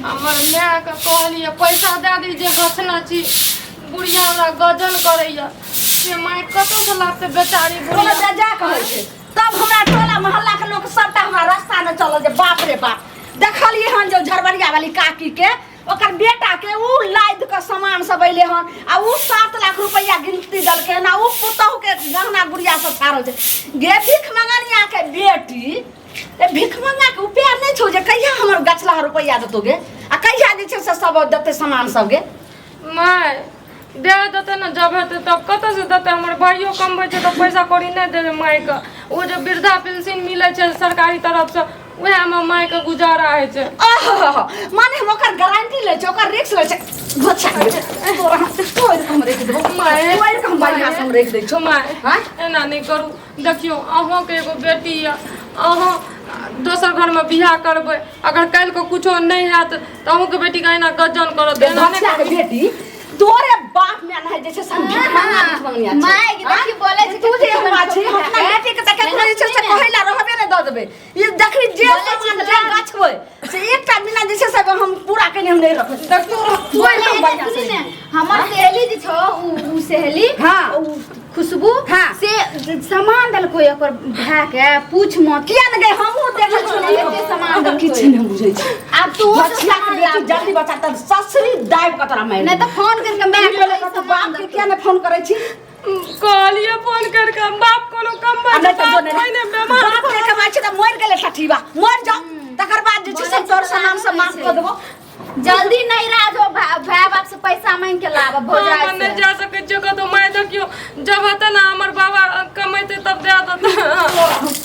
हमर मायके कहलियै पैसा दए दी जे गछना छी, बुढ़िया हमरा गजन करैया से माय कतऽसँ लाबतै बेचारी कोनो बुढ़िया। जा कहै छै तब हमरा टोला मोहल्ला के लोग सबटा हमरा रास्ता में चलल जे बाप रे बाप। देखलियै हन जे झरबरिया वाली काकी के ओकर बेटा के ऊ लादि के सामान सब अइले हन आ ऊ 7 लाख रुपया गिनती देलकै हन आ ऊ पुतहु के गहना गुड़िया सब छाड़ल छै। गे भीख मंगनिया के बेटी, ए भीख मंगा के उपाय नहीं छौ जे कहिया हमर गछला रुपया देतौ गे आ कहिया जे छै से सब देतै सामान सब गे। माय दे देतै ने जब हेतै तब, कतऽसँ देतै? हमर भाइयो कमबै छै तऽ पैसा कौड़ी नहि देबै मायके। ओ जे वृद्धा पेंशन मिलै छै सरकारी तरफसँ उएहमे मायके गुजारा होइ छै। आहा, माने हम ओकर गारंटी लै छै, ओकर रिस्क लै छै। बच्चा के तोरा हाथ से तोड़ि कऽ हम राखि देबौ। माय, तोड़ि कऽ हम बढ़िआँ से हम राखि दै छौ। माय, आँय? एना नहि करू। देखियौ अहूँके एगो बेटी यऽ, अहाँ दोसर घरमे बियाह करबै, अगर काल्हिके कुछो नहि हैत तऽ अहूँके बेटीके एना गजन करत। एना नहि बच्चा के बेटी तोरे बाप में नहीं जे छै संगीत मंगा भीख मंगनिया छै। माय के देखी बोले छै तू जे कि हमरा छी हम अपना बेटी के तऽ केकरो जे छै से कहै ला रहबे नहि दऽ देबै। ई देखी जे बोले छै सामान से जे गछबै से एकटा बिना जे छै से हम पूरा कने हम नहि रखबै। देखियौ तोड़ि कऽ हम बढ़िआँ से सुनी ने, हमर सहेली जे छौ उ सहेली हाँ। उ खुशबू हाँ। से सामान देलको ओकर भाय के, पूछ मत। किया ने गई हमहूँ देखै छी एते सामान देलको। किछु नहि बुझै छी। आब तू बच्चा के बेटी जल्दी बच्चा तब ससरी दाबि कऽ तोरा मारि नहीं तो फोन करके माय के देबौ। तू बाप के किया ने फोन करै छी? कहलियै फोन करके बाप कोनो कम आ नहि तऽ जो बाप नहि पहिने बेमार बाप नहि कमाइ छै तऽ मरि गेलै ठठीबा, मरि जाओ तकर बाद जे छै से तोर सामान सब माफ कऽ देबौ। जल्दी नहीं राज हो भाई बाप से पैसा मांग के लाब भौजाई हम से। नहीं जा सकै छियै कतौ। माय देखियौ जब हेतै ने हमर बाबा कमेतै तब दए देतै।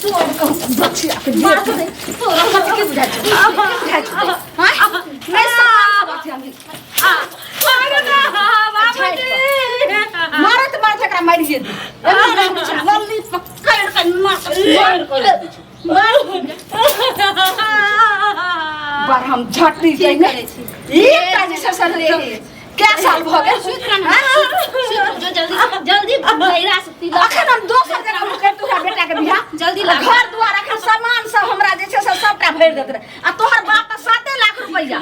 तोड़ कऽ बचिया के बेटी तोरा कथी के बुझाइ छौ? के बुझाइ छौ? आँय? नहि सामान सब अथी हम अरे ना, बाबूजी। मारत मारत एकरा मारिए दे। एना रहै छै, लल्ली पकड़ि कऽ नाक मारि कऽ राखि दै छै। पर हम झटनी की कहिने करै छी? एकटा जे छै से कै साल भऽ गेल? सुति रह ना, सुति रह, जो जल्दी जल्दी भैरा से तिलक। अखन हम दोसर जगह हम करितहुँ हमरा बेटा के बियाह। जल्दी ला। घर दुआर अखन सामान सब हमरा जे छै से सबटा भरि देत रहे आ तोहर बाप तऽ 7 लाख रुपैआ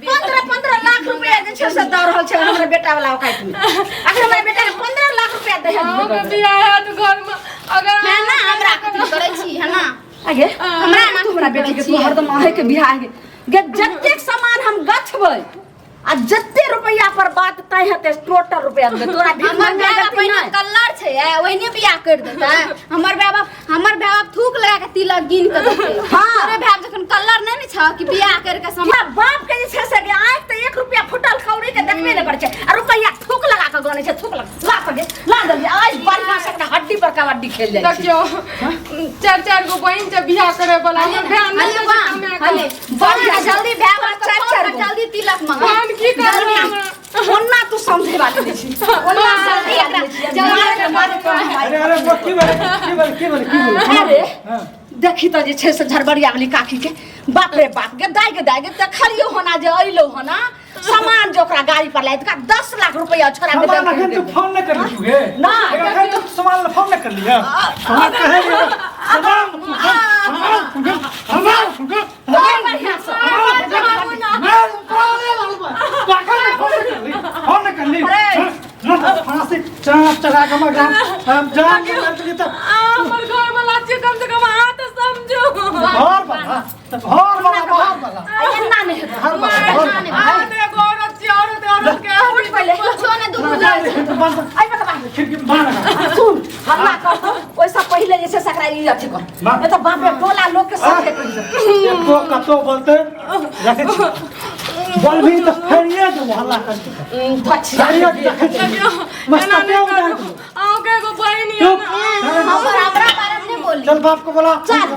15-15 लाख रुपैआ जे छै से दऽ रहल छै हमरा बेटा वाला औकात में। अखन हमरा बेटा के 15 लाख रुपैआ दहेज अहूँके बियाह हैत घरमे अगर है ना, हमरा कथी करै छी है ना? आगे हमरा तू हमरा बेटी के तू हरदम अहे के बियाह के गे जतेक सामान हम गछबै आ जते रुपैआ पर बात तय हेतै टोटल रुपैआ देबै तोरा। भीख हमर मंगना माय बाप गलती पहिने नहि कल्लर छै ए, ओहिने बियाह कर देतै। हमर माय बाप थूक लगा के तिलक गिन के देतै। हाँ। तोरे भाय बाप जखन कल्लर नहि ने छौ कि बियाह कर के सामान। बाप के जे छै से आँखि तऽ 1 रुपैआ फुटल कौड़ी के देखबे नहि करै छै आ रुपैआ थूक लगा के गनै छै। थूक लगा ला सके ला देलियै आज बढ़िआँ से एकरा हड्डी पर कबड्डी खेल जाइ छै। देखियौ 4-4 गो बहिन छै बियाह करे वाला, हमर भाय नहि हले छै बा, कमाए के। हले, बढ़िया जल्दी भाय बाप के चारि फोन चारि कर, गो। जल्दी तिलक मंगा। हम की करबै हमरा? ओना तू समझे वाली नहि छी, ओना समझे वाली नहि छी। जल्दी मारे मारे तोरा भाई। अरे अरे बा, की भेलै की भेलै की भेलै की भेलै? अरे हाँ। देखी तऽ जे छै से झरबरिया वाली काकी के बाप रे बाप गे दाय गे दाय गे देखलियौ होना जे अइलौ होना सामान जो ओकरा गाड़ी पर लादि कऽ 10 लाख रुपया छोड़ा के सामान देलकै। अखन तू फोन नहि करली तू गे? ना। अखन तक सामान ला फोन नहि करली है? सामान कहे रे, सामान फूकल, सामान फूकल, सामान फूकल, बड़ बढ़िआँ से। मैं उतारे लाल बा। अखन तक फोन नहि करली, फोन नहि करली। अरे। ना तो फांसी चाप चढ़ा के मगर हम जान के मर गेली तऽ हमर घर वाला छियै, कम से कम अहाँ तऽ समझू। घर वाला तऽ घर वाला बाहर वाला आ एना नहि हेतै। बाहर वाला घर वाला। अहाँ तऽ एगो औरत छियै, औरत औरत के उठ पहिले। कुछो नहि दुनू ना, ना, बंद कर। एहि पर बाहर। खिड़की में बाहर लगा। सुन हल्ला कर तो ओहिसँ पहिले जे छै से एकरा ई अथी कर। ना। नहि तऽ बाप रे टोला लोक के सबके कहि देतै। एको कतौ बोलते रखै छी बोलबी तऽ फेरिए देबो हल्ला करके। बचिया फेरिए के देखै छी। एना मस्तके नहि उड़ा करू। देबो। अहाँके एगो बहिन यऽ चुप ने। हमर हमरा बारे में नहीं बोली। चल बाप को बोला। चल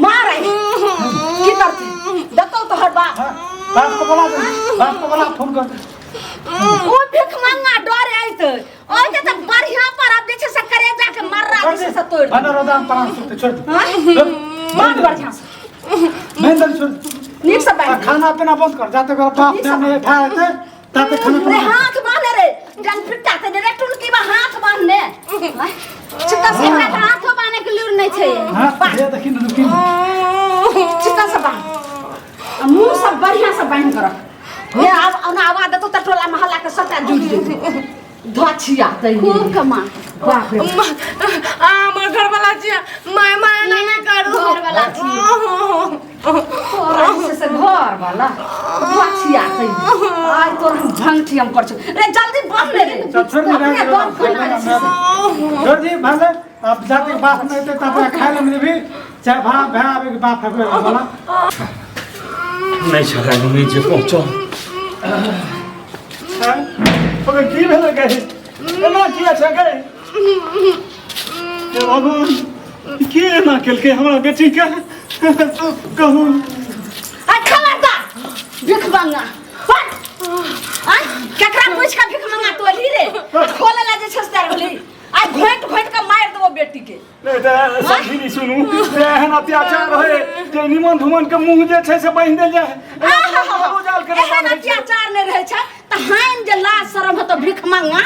मार आई की करती देतौ तोहर बाप। हाँ, बाप को बोला दे, बाप को बोला फोन कर। ओ भिख मंगा डर आइत ओइ के तऽ बढ़िया पर अब जे छै से करेजा के मर्रा कर जे दे छै से तोड़ि बना रोदा हम प्राण सुनते छोड़ दे। हाँ? बड़ बढ़िया से महेंद्र छोड़ दे। नीक से आ, बांधि। खाना पीना बंद कर जाते कर बाप ने नहीं भाई थे ताते खाना रे पीना हाथ बांधे रे जन पिट्टा ते रे टुनकी बा हाथ बांधने चित्ता से एकरा तऽ हाथो बान्है के लूर नहि छै। हां ये देखी न रुकी चित्ता से बांध। आ मुंह सब बढ़िया से बान्हि के रख। हे आब ओना आवाज देतौ तऽ टोला मोहल्ला के सबटा जुटि जेतौ। धछिया तै खूब कमा। बाप रे। आ हमर घरवाला छियै, माय माय एना नहि करू। घरवाला छियै। तोरा जे छै से घर वाला धछिया तै आइ तोर हम भंगठी हम कर रे, जल्दी बंद ले रे। चल छोड़ दे, अपने बंद कर ले छै से। छोड़ दी भले अब जाते बाप नहीं ते तब खाए ले भी चाहे भा भा आवे के बाप है वाला नहीं छला नहीं जे पहुंचो। ओकर की भेलै गई? एना किया छै गई? हे भगवान, की एना केलकै हमरा बेटी के? कहू। आ खबरदार भीख मंगा हट। आ केकरा पूछ के भीख मंगा तो अली रे? खोले ला जे छै से होली आ घोट घोट के मार देबो बेटी के। नहीं तऽ समझी सुनू जे एहन अत्याचार होय जे निमन धुमन के मुंह जे छै से बान्हि देल जाय। आहा, जाल के एहन बान्है छै। अत्याचार नहि रहै छै तऽ हाइन जे लाज शरम हेतौ भीख मंगा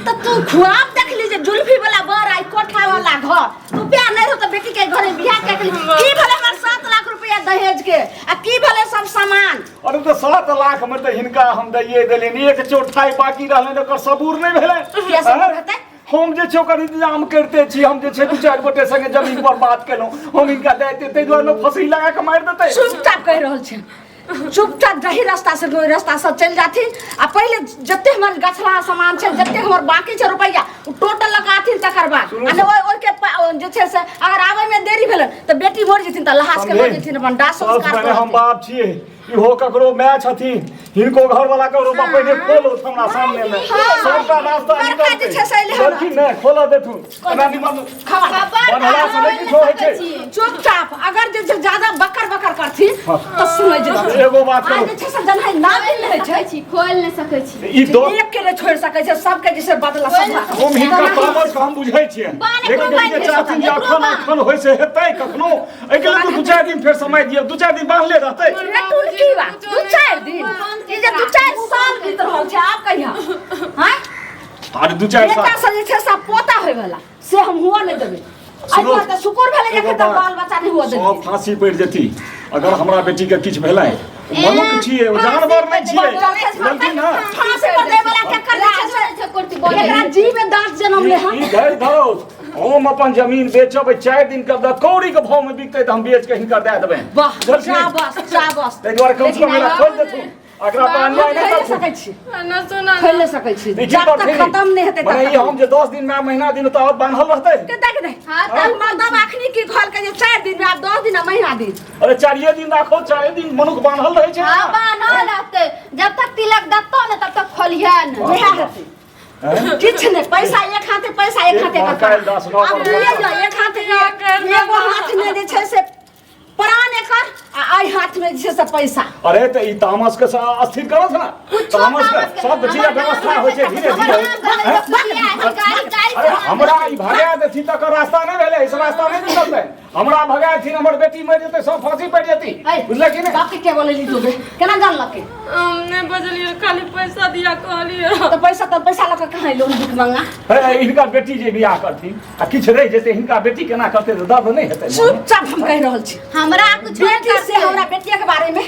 तऽ तू खुआब देखली जे जुल्फी वाला बर आई कोठा वाला घर तू प्यार नहीं रहतो बेटी के घरे बियाह के केली। की भेलै हमर 7 लाख रुपया दहेज के आ की भेलै सब सामान? अरे तऽ 7 लाख में तऽ हिनका हम दैये देलियनि, एक चौथाई बाकी रहलनि, ओकर सबूर नहि भेलै। किया सबूर हेतै? हम जे छै ओकर इंतजाम करिते छी। हम जे छै दू चारि गोटे संगे जमीन पर बात केलहुँ, हम हिनका दए देतै, ताहि दुआरे लोक फंसी लगा कऽ मारि देतै। चुपचाप कहि रहल छै, चुपचाप जही रास्ता से ओहि रास्ता से चलि जाथिन आ पहिले जते हमर गछला सामान छै, जते हमर बाकी छै रुपैआ, ओ टोटल लगाथिन तकर बाद। सुनू आ नहि ओहिके जे छै से अगर आबै में देरी भेलै तऽ बेटी मरि जेथिन तऽ लहास के लऽ जेथिन अपन दाह सब संस्कार पहिने हम करथिन। बाप छियै, इहो ककरो माय छथिन, हिनको घरवाला ककरो बाप। पहिने खोलो हमरा सामने में सबटा रास्ता बड़का जे छै से अइले हन। लड़की नहि खोलऽ देथुन एना निमन खबर बन्हला से नहि किछो होइ छै। चुपचाप अगर जे छै ज्यादा बकर बकर करथिन तऽ सुनै जेथिन। एगो बात आइ कहू। जे छै से जनहै नागिन रहै छै। छी, खोल नहि सकै छी। ई दो एक के नहि छोड़ि सकै छै, सबके जे छै बदला सबला। हम हिनकर तामस के हम बुझै छियै, बान लेकिन एकरो ई जे बान्हि चाहथिन जे एकरो अखन बान्ह। अखन होइ से हेतै कखनो, एहिके लेल 2-4 दिन फेर समय दियौ, 2-4 दिन बान्हले रहतै। रे टुनकी बा, 2-4 दिन ई जे 2-4 साल बीत रहल छै, आब कहिया हैं? अरे 2-4 बेटा साल से जे छै से पोता होय वाला से हम हुआ नहि देबै। एहि सुनू, दुआरे तऽ शुक्र भेलै जे एगो एखन तक बात। बाल बच्चा नहि हुआ सब देलियै। फांसी पड़ि जेती अगर हमरा बेटी के किछु भेलै। ओ मनुख छियै, ओ जानवर नहि छियै, बुझलखिन ने? फांसी पर दै वाला केकर जे छै से एकरा जीव में दांत जनम ले हन। ई धरि धरो, हम अपन जमीन बेचब 4 दिन के बाद, कौड़ी के भाव में बिकतै तऽ हम बेच के हिनका दए देबै। वाह, बुझलखिन? शाबाश शाबाश। ताहि दुआरे कम से कम एकरा खोलि देथुन, एकरा पर अन्याय खोलि नहि नहि करथुन। सकै छी, ना सुना खोलि नहि सकै छी ई की जब तक करथिन? खत्म नहि हेतै तब मने ई तक। हम जे 10 दिन में महीना दिन तऽ बान्हल रहतै। के देख दे। हाँ, तब मर्दब अखनी की कहल के जे 4 दिन में, आब 10 दिन आ महीना दिन। अरे 4 दिन राखो, 4 दिन मनुख बान्हल रहै छै। हाँ, बान्हल रहतै जब तक तिलक देतौ ने तब तक खोलिहे ने। वएह हेतै। किछु नहि, पैसा एक हाथे, पैसा एक हाथे एक ककरा। काल्हि दस नौ आब पर लिए जाओ, एक हाथे एगो हाथ में जे छै से प्राण एकर आ एहि हाथ में जे छै से पैसा। अरे तऽ ई तामस के अस्थिर करत ना, तामस के सब चीज व्यवस्था होइ छै धीरे धीरे। अरे हमरा ई भगा देथिन तकर रास्ता नहि भेलै, एहिसँ रास्ता नहि निकलतै। हमरा भगा देथिन, हमर बेटी मरि जेतै, सब फांसी पड़ि जेती, बुझलक कि नहि? बाप के के बोलेली तू गे? केना जानलकै? हम नहि बजलियै, खाली पैसा दिया कहलियै। तऽ पैसा तऽ पैसा लऽ कऽ कहाँ एलौ भीख मंगा? हे, हिनका बेटी जे बियाह करथिन आ किछु रहि जेतै, हिनका बेटी केना करतै तऽ दर्द नहि हेतै? चुपचाप हम कहि रहल छी। हमरा कुछ बेटी से हमरा बेटिया के बारे में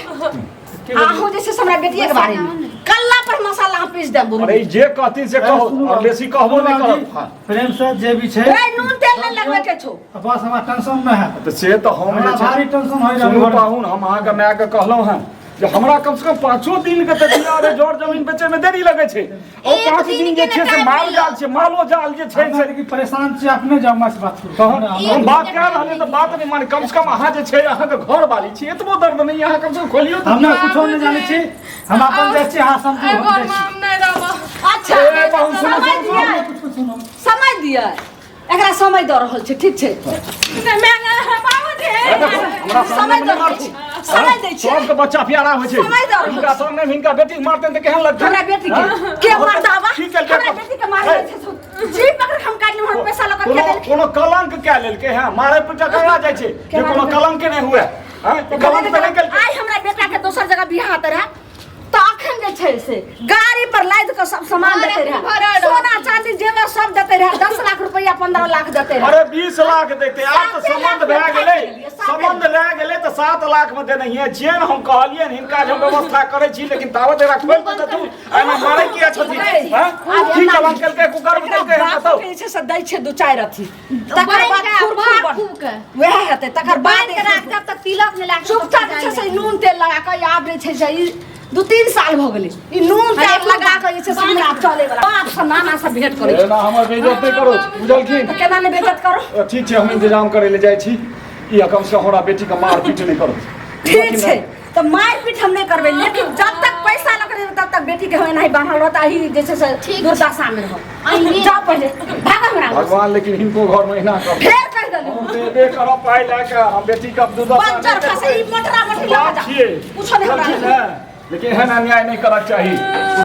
अहूँ जे छै से हमरा बेटिया के बारे में कल्ला पर मसाला हम पीस देब। अरे ई जे कहथिन से कहो, और बेसी कहबो नहि करब। हाँ। प्रेम से जे भी छै। रे नून तेल नहि लगबै के छौ। बस हमरा टेंशन नहि है। तऽ से तऽ हम हमरा जे छै भारी टेंशन होइ सुनू रहल। पाहुन, हम अहाँके मायके कहलहुँ हँ जे हमरा कम से कम 5 दिन के तऽ दिया रे, जर जमीन बेचै में देरी लगै छै। ओ एक 5 दिन दिन के जे छै ने से टाइम माल मिलल। जाल छै, मालो जाल जे छै से कि परेशान छी, अपने जाउ माय से बात करू। तहन हम बात कए रहलियै तऽ बात नहि माने। कम से कम अहाँ जे छै अहाँके घर वाली छी, एतबो दर्द नहि अहाँ कम से कम खोलियौ तऽ। हम कुछो नहि जानै छी, हम अपन जाइ छी, अहाँ समझू, एहि हम जाइ घरमे छी। हम नहि रहब। अच्छा ए, बाबू, सुनू, समय सुनू, सुनू। दिअ, कुछो सुनू। समय दिअ, एकरा समय दऽ रहल छै, ठीक छै? बाबूजी, हमरा समय सामने दऽ मे रहल मारथु। छै, समय दै छै। सबके बच्चा प्यारा होइ छै। समय दऽ रहल हिनका छै। सामने मे हिनका बेटी के मारतनि तऽ केहन लगतै? हमरा बेटी के हाँ? के मर्दावा की केलकै? हमरा बेटी के मारने छै, जी पकड़ हम काटि लेब, हमर पैसा लऽ कऽ के कोनो देलखिन? कोनो कलंक कए लेलकै हँ, मारे पीटे ककरा जाइ छै जे कोनो कलंक नहि हुए? हँ, ई कलंक तऽ नहि केलकै। आइ हमरा बेटा के दोसर जगह बियाह हेतै रहए तऽ अखन जे जे छै से गाड़ी पर लादि कऽ सब सामान अरे देते रहे भरल। सोना चांदी जेवर सब देते रहे 10 लाख रुपया 15 लाख देते रहे अरे 20 लाख देते आब तऽ साते संबंध लाख भए मे गेलै फाटि गेलियै, साते संबंध लए गेलै तऽ 7 लाख मे देने हियै जेन हम कहलियनि हिनका जे हम व्यवस्था करै छी लेकिन तावत एकरा खोलि तऽ देथुन एना मारै किया छथिन हँ की कलंक केलकै कुकर्म एकरा केलकै बाप बताउ के जे छै से दै छै दू चारि अथी तकर बान्हि बाद के खुर भार खुर खूब के। वएह हेतै तकर बाद बान्हि के राख तब तक तिलक नहि लाग चुपचाप जे छै से नून तेल लगा कऽ आब जे छै से ई 2-3 साल भऽ गेलै ई नून अरे तेल लगा कऽ जे छै से हमरा चले वाला बाप से नाना से भेंट करै छै एना हमर बेइज्जत नहि करू बुझलखिन तऽ केना नहि बेइज्जत करू ठीक छै हम इंतजाम करै लए जाइ छी ई कम से कम हमरा बेटीके मार पीट नहि करू ठीक छै तऽ मारि पीट हम नहि करबै लेकिन जब तक पैसा लऽ कऽ तब तक बेटी के हम एनाही बान्हल रहत अही जे छै से दुर्दशा मे रहब जाउ पहिले भाग हमरा घरसँ। भगवान लेकिन हिनको घर में एहिना कर फेर कहि देली हम देबे करब पाइ लए कऽ हम बेटी के दुर्दशा बच्चर नहि खसे ई देखबै। मोटरा मोटरी लऽ कऽ बाप जा छियै कुछो नहि हमरा बुझलखिन ने? लेकिन एहन अन्याय नहि करक चाही।